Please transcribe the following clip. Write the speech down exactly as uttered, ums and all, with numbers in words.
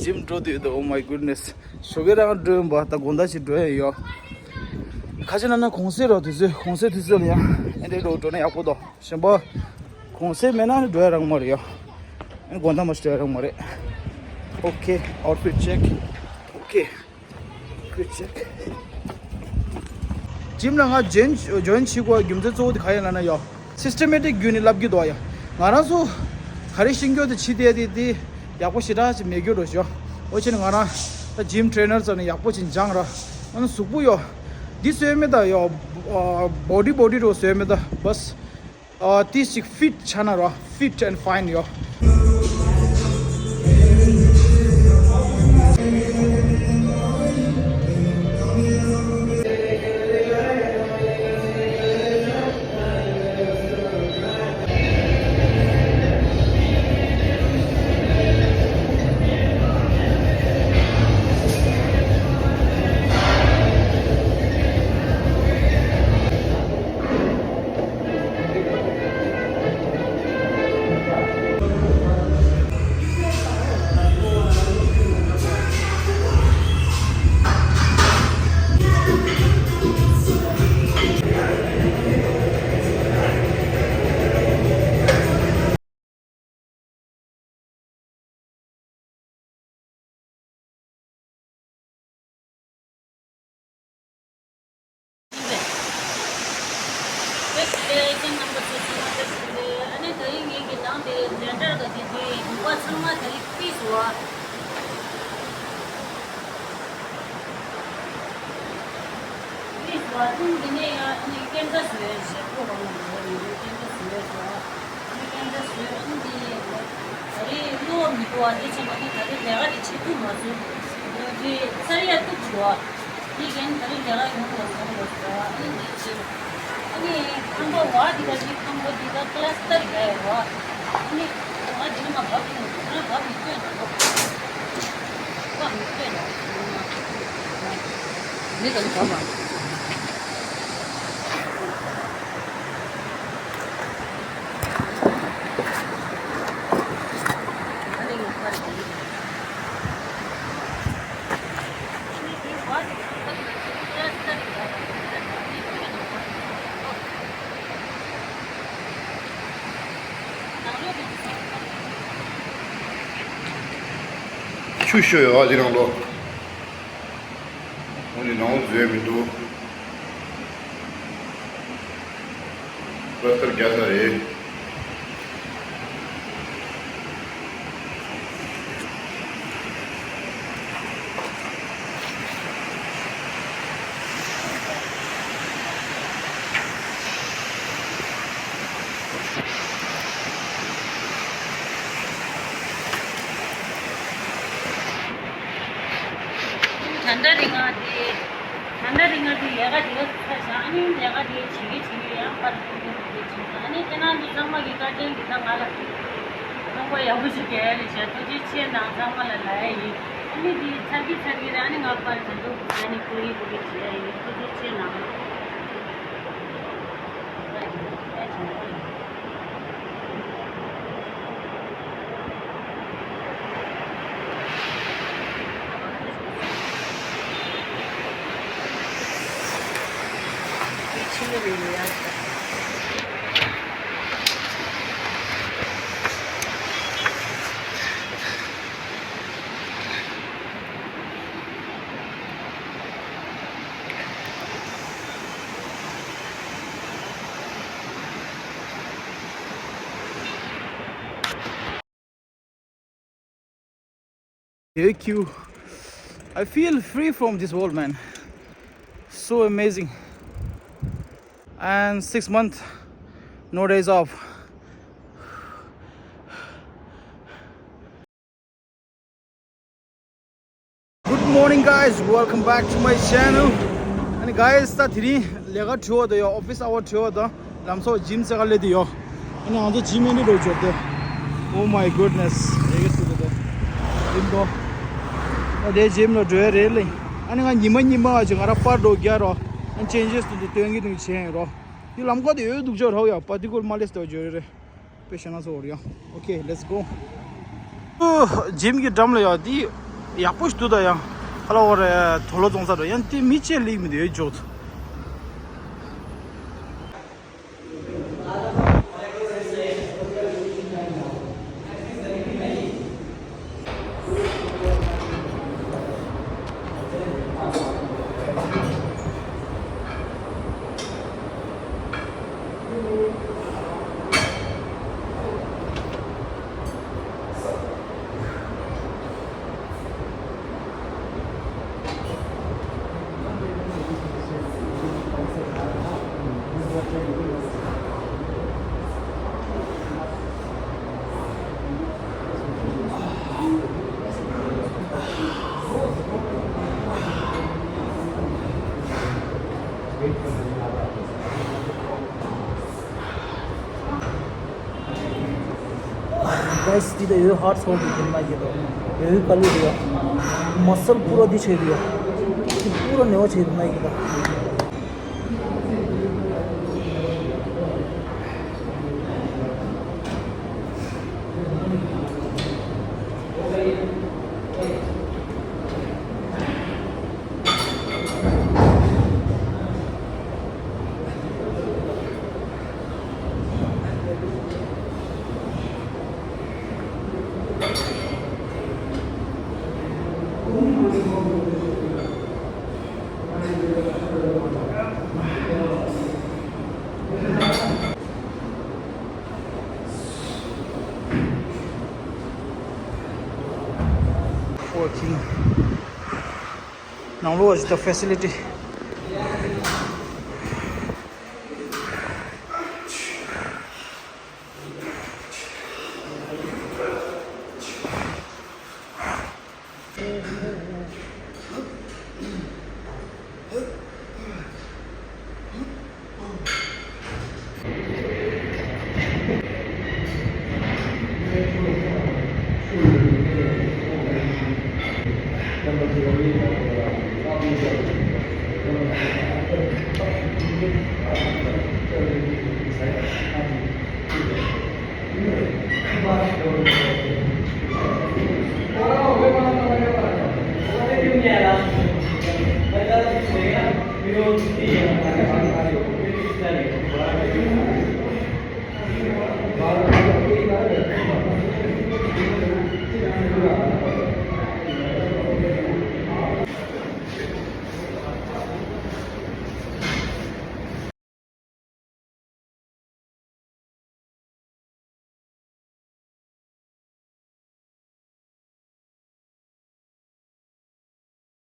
ཇིམ་འགྲོ་དུས་དུ། Oh my goodness. ཞོགས་ཀས་རང་འགྲོ་ཡིན་པ་ད་དགོང་དག་ཅིག་འགྲོ་ཡ་ཡོད། ཁ་ཆེ་ན་ན་གུང་སེང་རོ་དུས་ཚོད་གུང་སེང་དུས་ཚོད་ལ་ཡང་ཨེ་འདྲའི་འགྲོ་འགྲོ་ན་ཡག་པོ་འདུག་གཞན་པ་གུང་སེང་མེད་ན་ནི་འགྲོ་ཡ་རང་མ་རེད་ཡོད། ཨེ་དགོང་དག་མ་ཞིག་འགྲོ་ཡ་རང་མ་རེད། Okay, outfit check. Okay. Good check. ཇིམ་ལ་ང་ཇོན་ཇོན་བྱེད་དགོས་རྒྱུ་མཚན་གཙོ་བོ་དེ་ག་ཡིན་ལབ་ན་ཡོ། སིས་ཊེ་མེ་ཊིག་བརྒྱུད་ནས་བསླབ་རྒྱུ་འདུག་ཡ། ང་རང་ཚོ་ག་རེ་ཤེས་རྒྱུ་དེ་བྱེད་བསྡད་དེ་དེ་ཡག་པོ་ཞེ་དྲག་ཅིག་མེད་རྒྱུ་འགྲོ་ཞོ། འོ་ཅེ་ནི་ང་རང་ད་ཇིམ་ཊེ་རེ་ནར་ཚོ་ནས་ཡག་པོ་ཅིག་སྦྱངས་ར། ང་ཚོ་གཟུགས་པོ་ཡོ། འདི་བཟོས་མེད་ད་ཡོ། བོ་ཌི་བོ་ཌི་རོ་བཟོས་མེད་ད་བས། ཨ་ཏིས་ཅིག་ཕིཊ་ཆགས་ན་རོ། Fit and fine ཡོ། ཨ་ནི་སྐད་ཆ་བཟོས་ཞེས་ཁོ་བ་ལ་འགྲོ་བ་ཡིན་སྐད་ཆ་བཟོས་སོ། ཨ་ནི་སྐད་ཆ་བཟོས་ཨ་ནི་དེ་ད་རེས་གློ་བ་མི་འདུག་བ། དེ་ཆེན་པོ་ནི་ད་རེས་ལས་ཀ་དེ་བྱེད་ཐུབ་མ་སོང་། དེ་ཚར་ཡ་ཐུབ་འདུག་བ། དེ་གན་ད་རེས་ལས་ཀ་ཡོང་བ་སོང་བ་ཟེར་བ། ཨ་ནི་དེ་བྱེད། ཨ་ནི་ཁང་པ་བ་དེ་ག་ཅིག་ཁང་པ་དེ་ག་ཀ་ལ་སི་ཊར་རྒྱག་ཡ་བ། ཨ་ནི་ང་དེ་ནི་མ་བབ་ཡིན་ང་བབ་མི་སྐྱོན་ན་བབ་མི་སྐྱོན་ན། མི་ག་ལ་བབ་མ། ཆུ་ཤོད་ཡོད་ཨ་འདི་ནང་ལོ། འོ་ནི་ནང་བཟོས་མི་འདུག་པ་ལ་སི་ཊར་རྒྱག་ས་རེད། ད་ལྟ་རིང་ང་དེ། ད་ལྟ་རིང་ང་དེ་ལས་ཀ་དེ་ག་ཚར་བཞག་ཨ་ནི་ལས་ཀ་དེ་བྱེད་ཀྱི་བྱེད་ཀྱི་ཡང་པར་ཐུང་ཐུང་དེ་བྱེད་ཀྱི་ཨ་ནི་ཁྱེད་རང་ཚོ་ཚང་མ་གི་བཀའ་དྲིན་གྱིས་ད་ང་ལ་ཁང་པ་ཡག་པོ་ཞིག་རྒྱག་ཡ་རེད་བྱས། ཐུགས་རྗེ་ཆེ་གནང་། ཚང་མ་ལ་ལབ་ཡ་ཡིན། ཨ་ནི་དེ་ཚར་གི་ཚར་གི་རེད། ཨ་ནི་ང་པར་ད་དུང་ཨ་ནི་ཁོ་ཡི་ཁོ་གི་བྱེད་ཡ་ཡིན། ཐུགས་རྗེ་ཆེ་གནང་། Thank you. I feel free from this world, man. So amazing. And six months, no days off. Good morning, guys. Welcome back to my channel. And guys, ད་དེ་རིང་ལས་ཀ་བྲེལ་བ་དང་ཡོད། ཨོ་ཕི་སི་ཨ་ཝར་བྲེལ་བ་དང་ལམ་སང་ཇིམ་རྩེ་ག་སླེབས་བསྡད་ཡོད། ཨ་ནི་ང་ཚོ་ཇིམ་ཨེ་འདྲ་འགྲོ་འབྱོར་ཏེ། Oh my goodness. ཨེ་གེ་སུ་དེ་ཇིམ་དོ། ད་དེ་ཇིམ་ལ་འགྲོ་ཡ་རེད་ལེ། ཨ་ནི་ང་ཉི་མ་ཉི་མ་ཨ་ཅེ་ང་ར་པར་འགྲོ་རྒྱག་རོགས། ཨ་ནི་ཅེན་ཇེས་དུ་འདུག་སྟོན་གི་འདུག་བྱས་ཡིན་རོགས། དེ་ལམ་ཁ་དེ་ཡོད་འདུག་ཅོག་རོགས་ཡ། པ་ཏི་ཀོལ་མ་ལེས་དོ་འབྱོར་རེད། དཔེ་བཤད་ན་ཚོ་བོར་ཡོང་། Okay, let's go. ཇིམ་གྱི་འགྲམ་ལ་ཡོད་དེ། ཡག་པོ་ཞིག་འདུག་ད་ཡང་། ཧ་ལ་འོ་རེད། དོ་ལོ་རྫོང་ས་འགྲོ་ཡང་དེ་མི་ཆེ་ལིག་མི་འདུག་ཡོད་འཇོག་ཏུ། Guys, འདི་ད་ཡོད་ཧར་ཚོགས་ཀྱི་དེ་མ་གི་དོ། ཡོད་ཀ་ལུ་རེད། མ་སལ་པུ་ར་འདི་ཆེ་རེད། འདི་པུ་ར་ནེ་བ་ཆེ་རེད་མ་གི་དོ། Working. ནང་ལོགས་ཀྱི་facility།